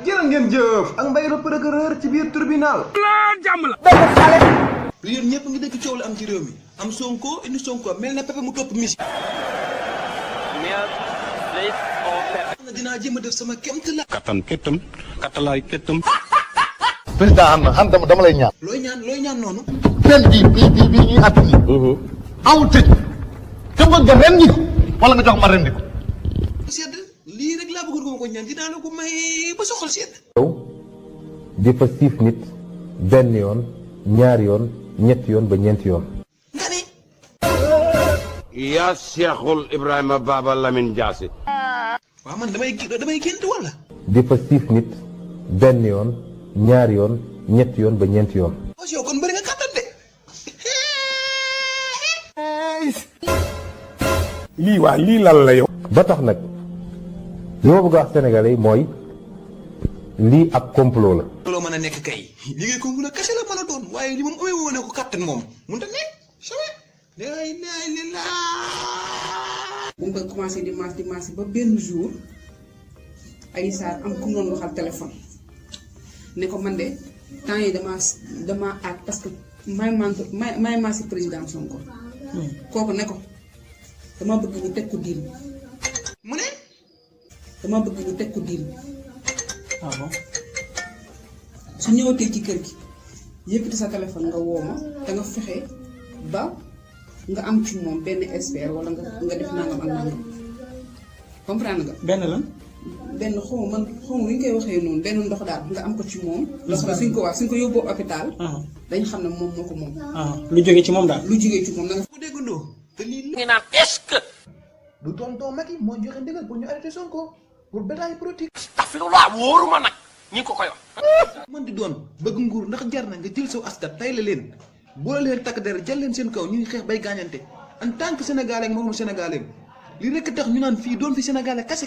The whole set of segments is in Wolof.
jërë ngeen jëf ak mbay la procureur ci biir tribunal la jàmm la yéen ñëpp ngi dégg coow la am ci réew mi am Sonko indi Sonko mel na Pepe mu topp misi nga dinaa jéem a def sama kemt la kattan kettam kattalaay kettam président am na dama lay ñaan looy ñaan noonu fen bii ñuy àtt ni amul tëj te bëgg nga ren ñi ko wala nga jox ma ren ko sedd lii rek laa bëggoon ko ñaan dinaa la ko may ba soxal sedd yow di fa siif nit benn yoon ñaari yoon ñetti yoon ba ñeenti yoon nga ne yaa Seexul Ibrahima Baba Lamine Diassé waaw man damay gént wala di fa siif nit benn yoon ñaari yoon ñetti yoon ba ñeenti yoon parce que yow kon bëri nga kàttan de lii lan la yow ba tax nag li ma bëgg a wax Sénégalais yi mooy lii ab complot la looloo mën a nekk kay liggéey ko mun a kese la mën a doon waaye li moom amee woo ne ko kàttan moom mun ta nekk sawe lay bu nga commencé dimanche ba benn jour Adji Sarr am ku mu doon waxal téléphone ne ko man de temps yi dama aat parce que may maa si président Sonko kooku ne ko dama bëgg ñu teg ko diin mu ne dama bëgg ñu teg ko diin su ñëwatee ci kër gi yëkkati sa téléphone nga woo ma da nga fexe ba nga am ci moom benn expert wala nga def nangam ak nangam comprendre nga. benn lan. benn xaw ma nu ñu koy waxee noonu benn ndox daal nga am ko ci moom. ndox la suñ ko yóbboo hôpital. dañ xam ne moom moo ko moom. lu jógee ci moom daal. lu jógee ci moom da nga. bu déggandoo te lii ngi naan est-ce que du tonton Macky moo joxe ndigal pour ñu arrêté Sonko pour bétail politique. astafirullah wóoruma nag ñi ngi ko koy wax man di doon bëgg nguur ndax jar na nga jël saw askan tay la leen boole leen takk der jël leen seen kaw ñuy xeex bay gaañante en tant que sénégalais ak moroom sénégalais li rekk tax ñu naan fii doon fi sénégalais kase.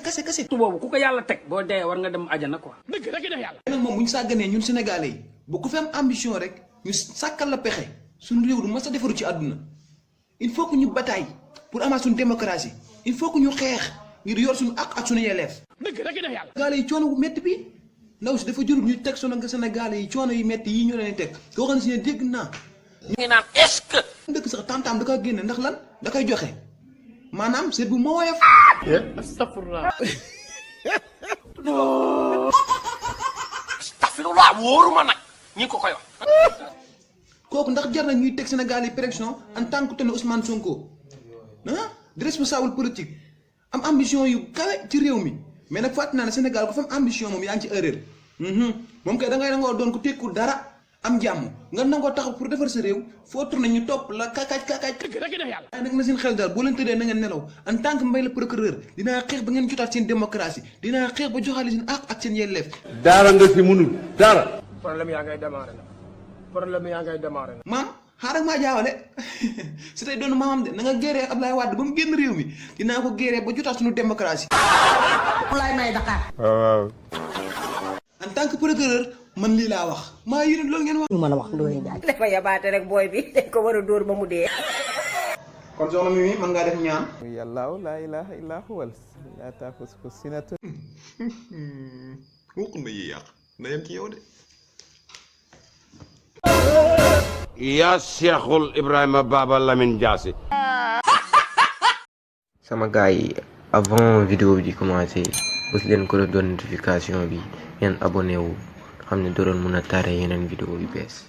tu boobu ku ko yàlla teg boo dee war nga dem ajana quoi. dëgg rek def yàlla. nag moom bu ñu sàgganee ñun sénégalais yi bu ku fi am ambition rek ñu sàkkal la pexe suñu réew du mas a defaru ci àdduna il faut que ñu bataille pour amaat suñu démocratie il faut que ñu xeex ngir yor suñu ak suñu yelleef. dëgg rek def yàlla. sénégalais yi coono bu métti bi ndaw si dafa jurul ñu teg sunu sénégalais yi coono yu métti yi ñu leen teg koo xam ne si ne dégg naa. ñu ngi naan est-ce que dëkk sax tantaam da koy génne ndax lan da koy joxe maanaam seet bu ma woyof. astafirullah wóoruma nag ñi ngi ko koy wax kooku ndax jar na ñuy teg Sénégal yi pression en tant que tenue Ousmane Sonko di responsable politique am ambition yu kawe ci réew mi mais nag fàttali naa ne Sénégal ku fa am ambition moom yaa ngi ci erreur moom kay da ngay nangoo doon ku tekkul dara am jàmm nga nangoo taxaw pour defar sa réew foo tourné ñu topp la kakaaj. dëgg rek def yàlla. waaye nag na seen xel daal boo leen tëddee na ngeen nelaw en tant que mbay la procureur dinaa xeex ba ngeen jotaat seen démocratie dinaa xeex ba joxaale seen àq ak seen yelleef. daara nga si munul daara problème yaa ngay démarré na. maam xaaral maa jaawale si tey doon maamam de na nga géré Ablaye Wade ba mu génn réew mi dinaa ko géré ba jotaat suñu démocratie. Ablaye may Dakar. waaw en tant que procureur man lii laa wax maa yéene loolu ngeen wax. ñu mën a wax Ndoye Ndiaye. dafa yabaate rek booy bi dañ ko war a dóor ba mu dee. kon soxna Mimi mën ngaa def ñaan. yàllaaw laa ilaaha illaa huwal laa taaxuzuhu sinatun. waxul ma yi yàq na yem ci yow de. yaa Seexul Ibrahima Baba Lamine Diassé sama gars yi avant vidéo bi di commencer bës leen ko doon notification bi ngeen abonné wu xam ne doon mën a tare yeneen vidéo yu bees